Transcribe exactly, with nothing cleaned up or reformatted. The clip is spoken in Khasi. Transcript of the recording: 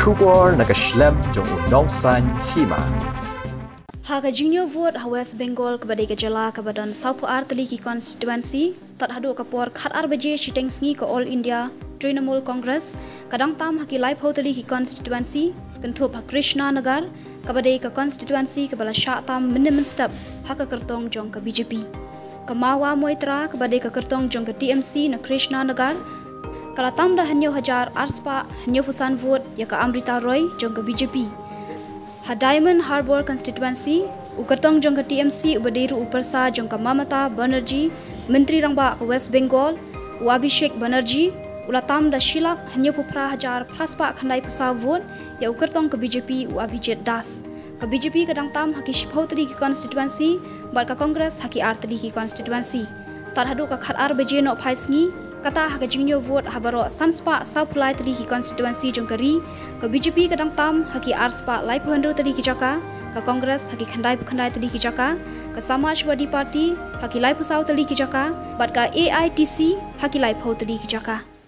Khubor na ka shlem jong u nongsan hima. Ha ka jingñiew vote ha West Bengal kaba dei ka jylla kaba don sawphew ar tylli ki constituency, tad haduh ka por khatar baje shiteng sngi ka All India Trinamool Congress ka dang tam ha ki laiphew tylli ki constituency, kynthup ha Krishna Nagar, kaba dei ka constituency kaba la shah tam mynne mynstep ha ka kyrtong jong ka B J P. Ka Mawa Moitra kaba dei ka kyrtong jong ka T M C na Krishna Nagar ka la tam da hynñiew hajar arspah hynñiewphew san vote ïa ka Amrita Roy jong ka B J P. Ha Diamond Harbour constituency, u kyrtong jong ka T M C uba dei ruh u pyrsa jong ka Mamata Banerjee, Myntri Rangbah ka West Bengal, u Abhishek Banerjee, u la tam da shi lak hynñiewphew phra hajar phraspah khyndaiphew saw vote ïa u kyrtong ka B J P u Abhijit Das. Ka B J P ka dang tam ha ki shiphew tylli ki constituency bad ka Congress ha ki ar tylli ki constituency. Tad haduh ka khatar baje nohphai sngi, kata ha ka jingñiew vote ha baroh sanspah sawphew lai tylli ki constituency jong ka ri, ka B J P ka dang tam ha ki arspah laiphew hynriew tylli ki jaka, ka Congress ha ki khyndaiphew khyndai tylli ki jaka, ka Samajwadi Party ha ki laiphew saw tylli ki jaka, bad ka A I T C ha ki laiphew tylli ki jaka.